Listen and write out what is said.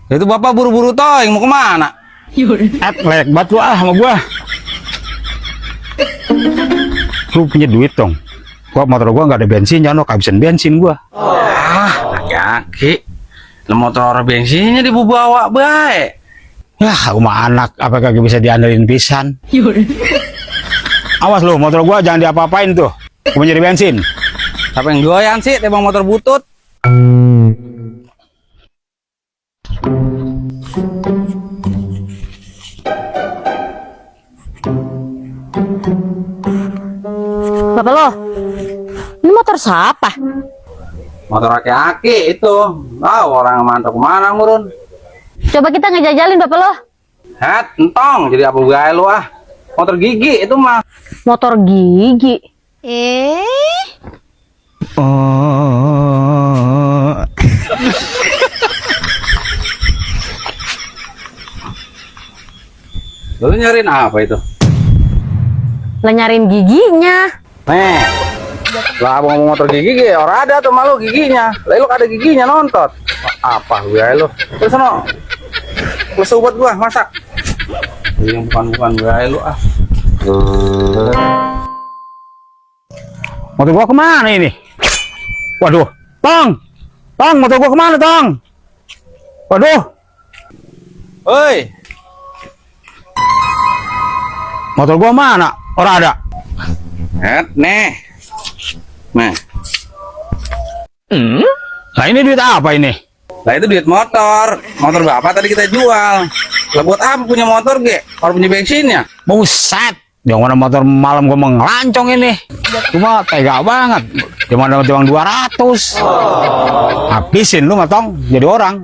Itu bapak buru-buru toh, mau kemana? Lek banget lu sama gua. Lu punya duit dong. Motor gua nggak ada bensin, jangan kehabisan bensin gua. Laki-laki. Lu motor bensinnya dibawa baik. Ya, aku mah anak, apa kagak bisa diandelin pisan. Awas lu, motor gua jangan diapa-apain tuh. Gua mau nyari bensin. Siapa yang doyan sih, tebang motor butut? Bapak lo, ini motor siapa? Motor aki-aki itu. Orang mantap kemana ngurun? Coba kita ngejajalin bapak lo. Entong, jadi apa gaya lu ah? Motor gigi itu mah. Motor gigi. Lu nyariin apa itu? Lah nyariin giginya. Nih, lah abang ngomong motor gigi, orang ada tuh malu giginya. Lah lu ada giginya nontot. Apa gue lu? Terus sono. Lu buat gua masak. Yang bukan gue lu ah. Motor gua kemana ini? Waduh, Tong, motor gua kemana, Tong? Waduh, Oi, motor gua mana? Orang ada. nih. Nah, Nah ini duit apa ini? lah itu duit motor. Motor bapak tadi kita jual. Lah buat apa punya motor ge? Kalau punya bensinnya. Buset, yang mana motor malam gua mengelancong ini. Cuma tega banget. Cuma dapat uang 200. Habisin lu, Tong, jadi orang.